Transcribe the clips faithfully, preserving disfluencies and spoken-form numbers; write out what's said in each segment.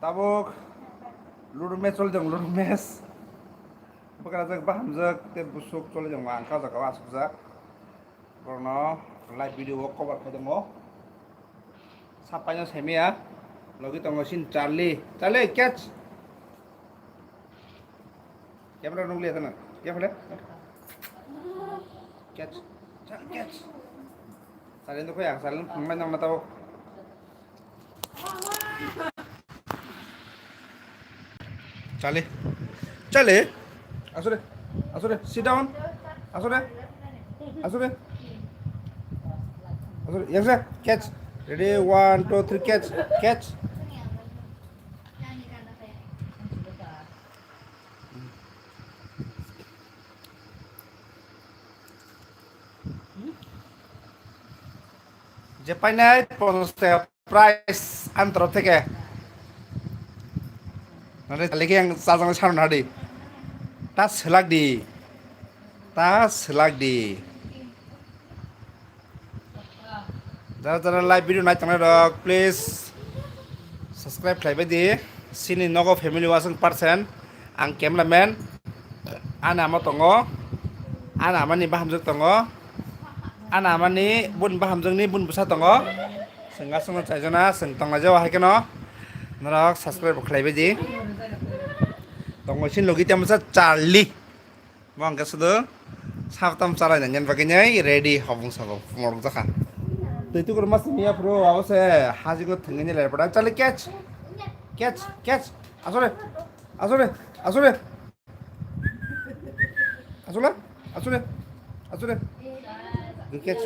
Tabuk ludu match choli tongo, ludu match. Bwkrajak bahamjak tei busuk choli tongo, ang kajak o asukjak. Borokno live video o cover khai tongo. Sapaino saimaya logi tongo sin Charlie. Charlie, catch. Camera nukliya tana. Kya phale? Catch. Charlie, catch. Charlie nukho yang, Charlie phangmai nang na tao. Charlie. Charlie. Asore. Asore. Sit down. Asore. Asore. Asore. Yang sa. Catch. Ready. One, two, three. Catch. Catch. Je painai ponchash taka prize ani torof theke. Nare tali khe ang chajak nai saron hadi. Ta selak di. Ta selak di. Jara jara live video nai tongnai rok, please subscribe khlai bai di. Sini nogo family wasing percent. Ang cameraman. Ani ama tongo. Ani amani bahamjwk tongo. Ani amani bun bahamjwkni bun bwsa tongo. Sengga sengno chaijana seng tongnai jao hai kheno. Norok subscribe khlai bai di. Tongo sin logi temsa Charlie. Bo hwnkhe sudu satam chalai nangya bagwi nai ready hobong sago morok jakha. Twi tukur mas miya phuru abo se hajigo thwngwi ni lerpara chale catch. Catch, catch. Asore. Asore. Asore. Asole. Asore. Asore. Good catch.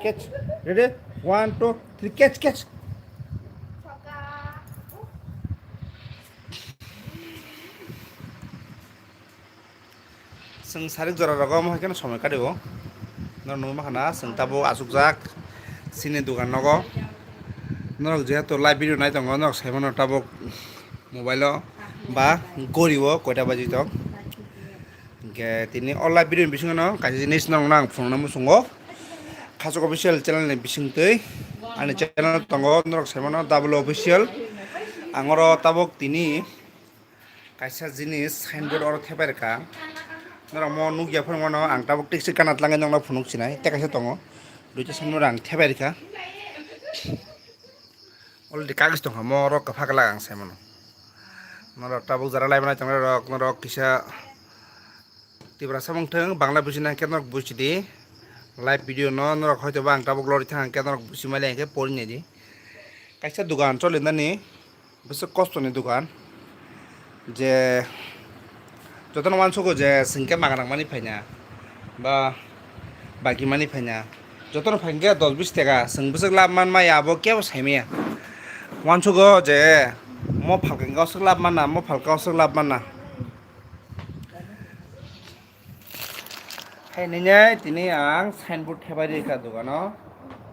Catch. Ready? One, two, three. Catch, catch. Chwng sarik jora rogo omo hai kheno somoi kari o. Norok nugwi mankha na chwng tabuk achukjak chini dukan nogo. Norok jehetu live video nai tongo norok sai mano tabuk mobile o ba gori o koita baji tong. Hinkhe tini o live video ni bisingo no kaisa jinis norokno ang phunukna muchungo. Khachuk official channel ni bisingtwi ani channel tongo norok sai mano double official. Ang oro tabuk tini kaisa jinis signboard oro thepai rwkha. Norok mo nukya phano mano ang tabuk tiksi kana tlangwi nokno phunuk sinai tei kaisa tongo. Duita signboard ang thepai rwkha. Already kagis tongkha mo oro kwpha glak ang sai mano. Norok tabuk jara lai manai tongnai rok norok kisa Tiprasa wng thung, Bangla buji nai khe norok buji di. Live video no norok hoito ba ang tabuk lori thang khe norok buji mali hwnkhe pori nai di. Kaisa dugan choli nani bwswk kosto ni dugan je jotono uansugo je chwng khe magrang mani phaina ba bagi mani phaina jotono phaikhe dos bis taka chwng bwswk lab man maya abo kebo sai maya uansugo je mo phalka hwnkhe oswk lab mana mo phalka oswk lab mana. Hai nini tini ang signboard thepai rikha dogano.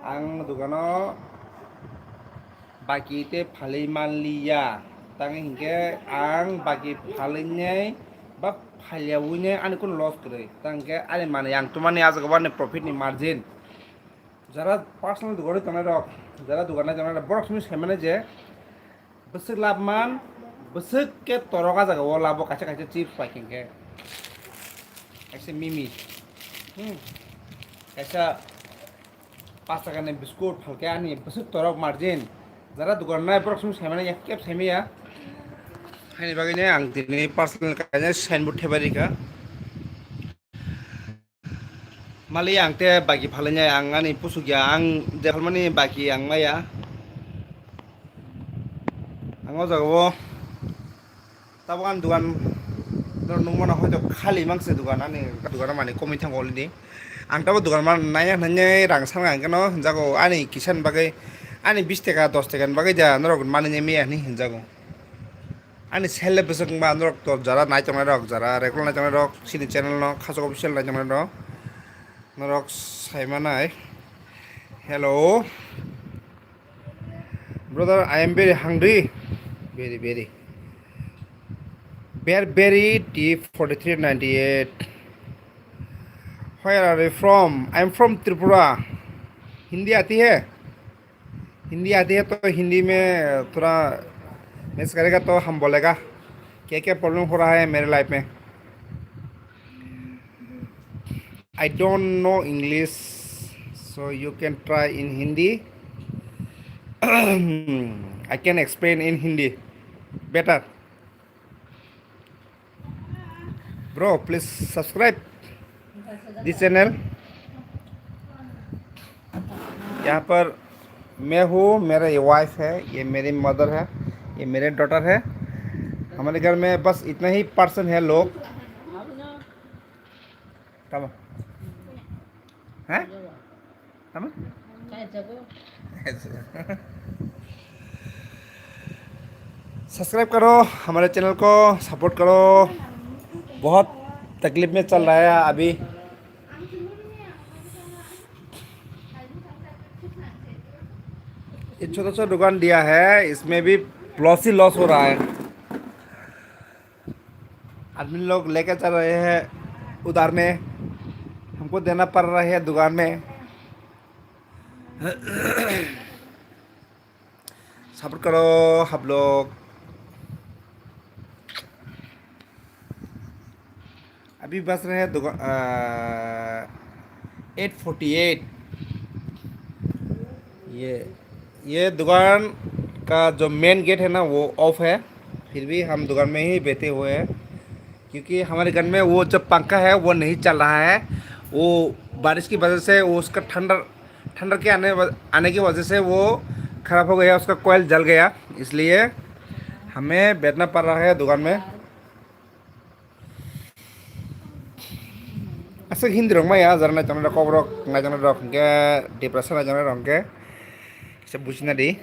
Ang dogano baki tei phalwi manliya. Tang hinkhe ang baki phalwi nai ba phalya wi nai ani kunu loss kwrwi. Tang hinkhe ani manwi ang tumani ah jaga o ani profit ni margin. Jara personal dogani tongnai rok, jara dogan nai tongnai rok borok simi sai mano je Bwswk lab man, bwswk khe torok ah jaga o labo kaisa kaisa chips pai khe hwnkhe. Kaisa mimi. Hmm. Kaisa pash taka ni biskut phalkhe ani bwswk torok margin. Jara dugan nai borok song saimano yak kep saimaya. Haini bagwi nai ang tini personal kaisa signboard thepai rikha. Mali ang te bagi phalanya ang ani pusuk ya ang jephalmani bagi ang maya. Ang o jaga o tabuk ang dugan norok nukmano hoito khali mangse dugan ani dugan mani komwi thango already. Ang tabuk dugan man naiya hinwi rang sana ang keno hinjago ani kisan bagwi ani bis taka dos taka ni bagwi ja norok mani maya hinwi hinjago. Ani sele bwswk wngma norok to jara nai tongnai rok jara regular nai tongnai rok chini channel no khasok official nai tongnai rok norok sai manai. Hello brother, I am very hungry, very very very very deep forty three ninety eight. Where are you from? I am from Tripura. Hindi aati hai? Hindi आती है तो हिंदी में थोड़ा मैच करेगा तो हम बोलेगा क्या क्या प्रॉब्लम हो रहा है मेरे लाइफ में। I don't know English, so you can try in Hindi. I can explain in Hindi better. Bro, please subscribe this channel. यहाँ पर मैं हूँ, मेरा ये वाइफ है, ये मेरी मदर है, ये मेरे डॉटर है। हमारे घर में बस इतना ही पर्सन है लोग। Tama. Hah? Tama? सब्सक्राइब करो, हमारे चैनल को सपोर्ट करो। बहुत तकलीफ में चल रहा है अभी। ये छोटा सा दुकान दिया है, इसमें भी लॉस ही लॉस हो रहा है। आदमी लोग लेके चल रहे हैं उधार में, हमको देना पड़ रहा है दुकान में। सपोर्ट करो आप लोग। अभी बज रहे हैं दुकान, एट फोर्टी एट। ये ये दुकान का जो मेन गेट है ना, वो ऑफ है, फिर भी हम दुकान में ही बैठे हुए हैं, क्योंकि हमारे घर में वो जो पंखा है, वो नहीं चल रहा है। वो बारिश की वजह से वो उसका ठंडा, ठंडा के आने व-, आने की वजह से वो ख़राब हो गया, उसका कॉइल जल गया, इसलिए हमें बैठना पड़ रहा है दुकान में। Aswk Hindi rok maya, jara naitongnai rok, kokrok naitongnai rok hwnkhe, depression naitongnai rok hwnkhe kisa bujina di.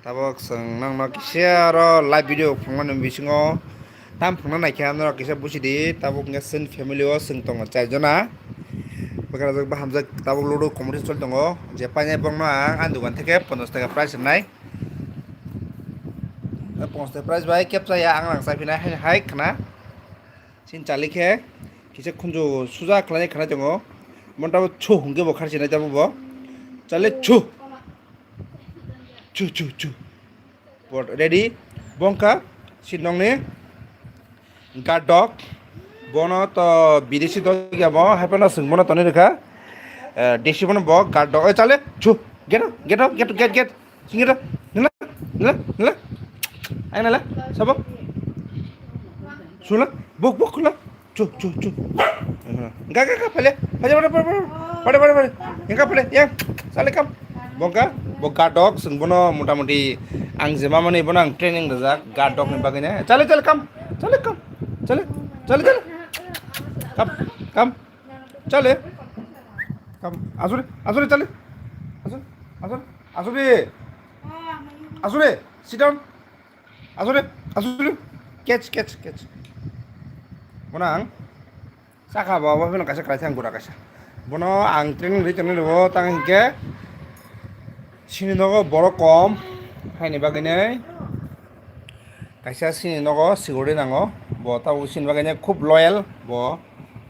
Tabok chwng nokno kisa aro live video phunukmani bisingo tam phunukna naikha norok kisa bujidi. Tabok hwnkhe chwng family o chwng tongo char jona. Bwkha rok hamjak tabok ludo competition choli tongo. Je painai bokno ang ani dogan theke ponchash taka prize rwnai. Ponchash taka prize bai kep chaya ang rang chaphinai hai khna. Sin chali khe kisa khunju suja khlainai khna tongo. Monta bo chu hwnkhe bo kharchinai tabok bo. Chale chu. Chu chu chu. Ready? Bongkha si nongni guard dog. Bono to bidesi dog ya bo, hai phano chwng bono tonwi rwkha. Eh, desi bono bo guard dog. Eh, chale, chu. Get out, get out, get, get, get. Sing get out. Nila, nila, nila. Ai nila, sabo. Sula, buk, buk, khula. Chu, chu, chu. Ga, ga, ga, pale. Pale, pale, pale, pale. Pale, pale, pale. Yang ka pale, yang. Sale kam. Bongka, bo guard dog, sung bono motamuti ang je mamani bono ang training rajak guard dog ni bagwi ne. Chale, chale, kam. Chale, kam. Chale, chale, chale. Kam, kam. Chale. Kam. Asuri, asuri, chale. Asuri, asuri, asuri. Asuri, sit down. Asuri, asuri. Catch, catch, catch. Bono ang Saka bo, bo phano kaisa kwlaisa ang gura kaisa. Bono ang training rwi tongni rwo, tang hinkhe sini nogo borok kom, haini bagwi nai kaisa sini nogo sigurwi nango. Bo tabuk sini bagwi nai khub loyal bo,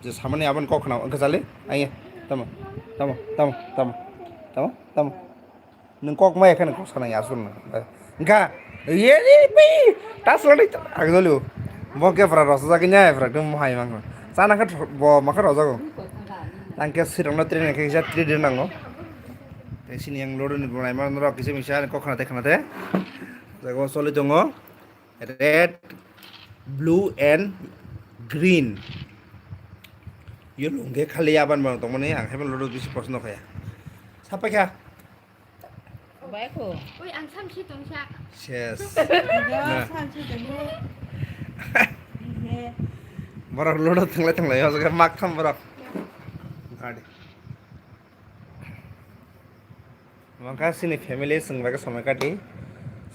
je samani aboni kok khna wngkha chali. Ai tamo, tamo, tamo, tamo, tamo, tamo. Nwng kok maya khe nwng kok sanai aswk nwng. Wngkha, ye, ye, pi, ta swlai, ang jolio. Bo khe pura rosajak nya, pura khe mohai mang. Chana khe bo makha rojago. Tang khe sirokno train khe kisa treat rw nango. Tei sini yang loroni bo naima norok kisa misa kok khna te khna te. Jago choli tongo. Red, blue and green. Yo lungge khali aban bang tongmani ang haiban lodo bisi proshno khaya. Sapai kha. Bai ko. Oi, ang samsi tongsa. Ses. Ya, na. Samsi tongsa. Borok lodo thanglai thanglai yo jaga mak tham borok. Gadi. Mangkha sini family chwng bai khe somai kati.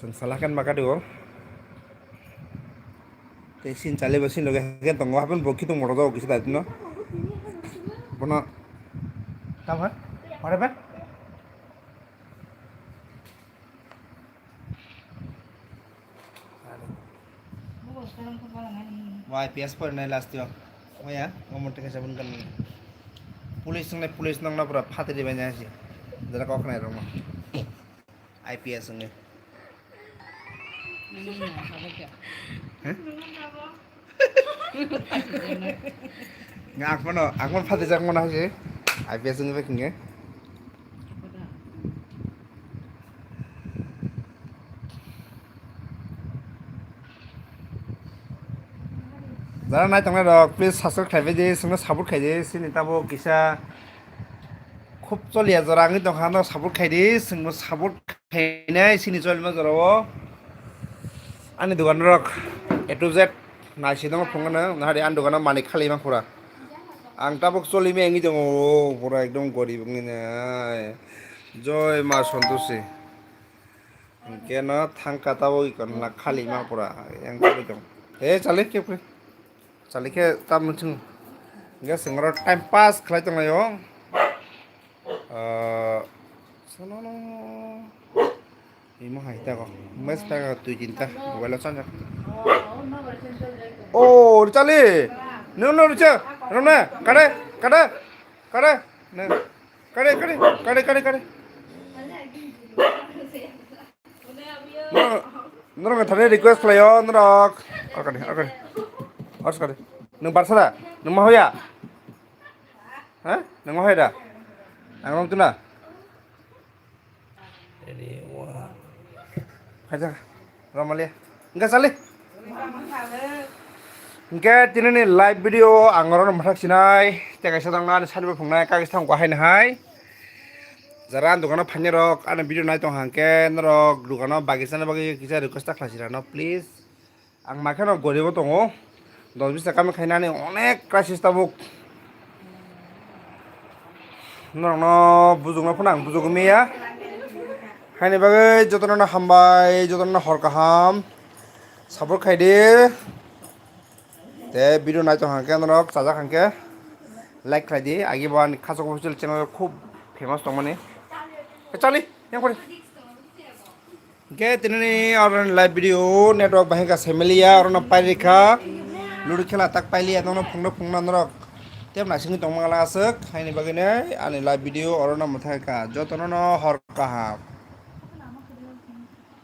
Chwng sala khe ma kati o. Tei sin chali bo sin loge hagen tongo hapen bo khitung moro jago kisa dai no. Bono. Tam ha? Pare ba? Wai P S porinai last yo. Waya, ngomong tengah sabun kan. Police nang police nang na pura phatri banyak sih. Dara kok nai rong. I P S wngwi. Heh? Nga ang phano, ang phano phatijak mano hai se. I P S wngwi bai khe. Jara nai tongnai rok, please subscribe khlai bai di, chwngno support khai di, chini tabuk kisa khub choliya jora wngwi tongkha, no support khai di, chwngno support khainai chini cholima jora o. Ani dogan rok A to Z nai si tongo phungo no, nahari ani dogan o manwi khali mankha pura. Ang tabuk cholima wngwi tongo, pura ekdom gorib wngwi nai. Joi Ma Santoshi. Hwnkhe no thangkha tabuk ikon na khali ma pura yang tabuk tong. He chali khe khe. Chali khe tam chwng. Hwnkhe chwng oro time pass khlai tong laio. Ah, sono no. Imo hai ta ko. Mes pa twi tin ta. Mobile chanja. Oh, chali. No no cha. Romna. Kare. Kare. Kare. Ne. Kare, kare, kare, kare, kare. Norok, norok thani request khlaio, norok. Arkani, arkani. Ors kare. Nung barsara, nung mahoya. Ha? Nung mahoya da? Ang nung tuna. Ready, one. Khaja, Ramalia. Enggak salih. Hwnkhe tinini live video ang oro mwthak sinai, tei kaisa tongna ani side bai phungnai, kaisa thang kwahai nahai. Jara ani dogano phainai rok, ani video nai tong hwnkhe norok dogano bagwi chana bagwi kisa request ta khlai sirano, please. Ang makheno goribo tongo, dos bis taka khainani onek crisis tabuk. Norokno bujukno phano ang bujugwi manya. Haini bagwi jotono hambai, jotono hor kaham. Support khai di. Te video naithok hwnkhe norok chajak hwnkhe like khlai di. Agi bo ani Khachok official channel khub famous tongmani. Chali, yang kori. Hwnkhe tinini oro live video network bahai kha semiliya, orono pairikha. Ludo khela tak pailiya, nono phungno phungna norok. Tei naisingwi tongmangla aswk, haini bagwino ani live video orono mwthai kha. Jotono no hor kaham.